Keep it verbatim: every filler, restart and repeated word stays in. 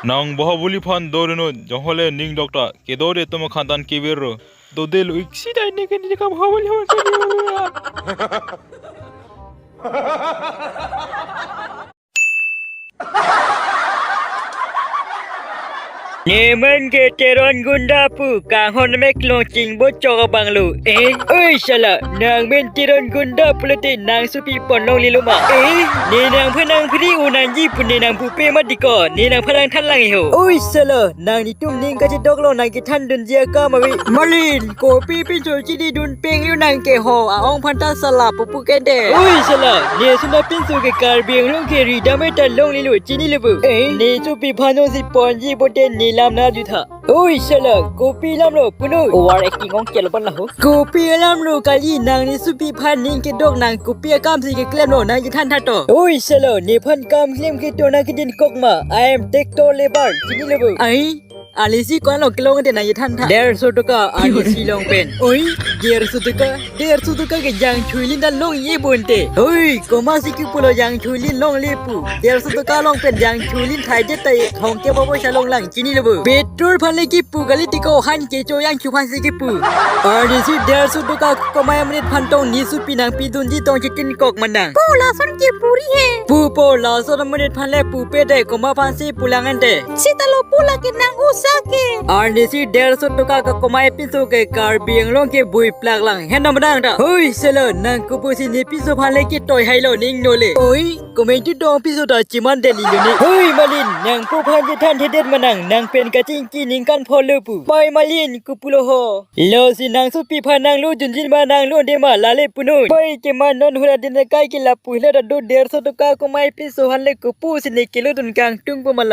Nang Bahubali aphan dore non, jonghole ning dokta, kedo de atum aphan than kevir ro. Dodelo iksi dai ne ke ne kam Bahubali aphan. Neman ke Teron gunda pu, kanghon mek long chingbo chok abang lo. Eh, oi sala, nang men Teron gunda pulote nang supi pon longlelo ma? Eh, ne nangphan nang phri unanji pu ne nang pupe ma diko, ne nangphan nang than lang ho. Oi sala, nang netum ning kachidok lo nang kethan dunji akam ave. Malin, kopi pinso chidi dun peng yu nang ke ho, aong aphan ta sala pupu kende. Oi sala, ne sunda pinso ke Karbi Anglong ke ridam eta longlelo chinilo pu. Eh, ne supi aphan jongsi ponji pote ne lam na jutha. Oi sala, kopi lam lo puno. Over acting ong kelo pon la ho. Kopi lam lo kali nang ne supi aphan ning kedok nang kopi akam si keklem lo nang kethan tha to. Oi sala, nephan kam klem ke to nang kedin kok ma. I am tractor labour, chinilo pu. Ai, alisi ko-an lo kelong te nang kethan tha. Derso toka, alisi long pen. Oi, derso toka, derso toka ke jangchulin ta long ye bonte. Oi, komatsi kipulo jangchulin longle pu. Derso toka long pen jangchulin thai det ta thongke bobo sha long lang chinilo pu. Petrol aphan le kipu kali tiko han kecho jangchu aphan si kipu. Alisi derso toka komat amonit aphan tong ne supi nang pidunji tong chitin kok ma nang. Po lason kipu ri he. Pu po lason amonit aphan le pupe de komat aphan si pulang ante. Sita lo pu lake nang usa ke. Alisi derso toka ka komat pinso ke Karbi Anglong ke bui plak lang. Hen nam dang ta. Oi sala nang kopusi ne pinso aphan le kitoi hai lo ning no le. Oi, komat tu dong pinso ta chiman deli lo ne. Oi Malin, nang pu aphan je than thedet ma nang, nang pen kachingki ningkan pho lo pu. Pai Malin, kopulo ho. Lo si nang supi aphan nang lo junjin ma nang lo de ma lale puno. Pai keman non hura din kai ke lapu hila ta do derso toka komat pinso aphan le kopusi ne kelo dun kangtung pu ma la.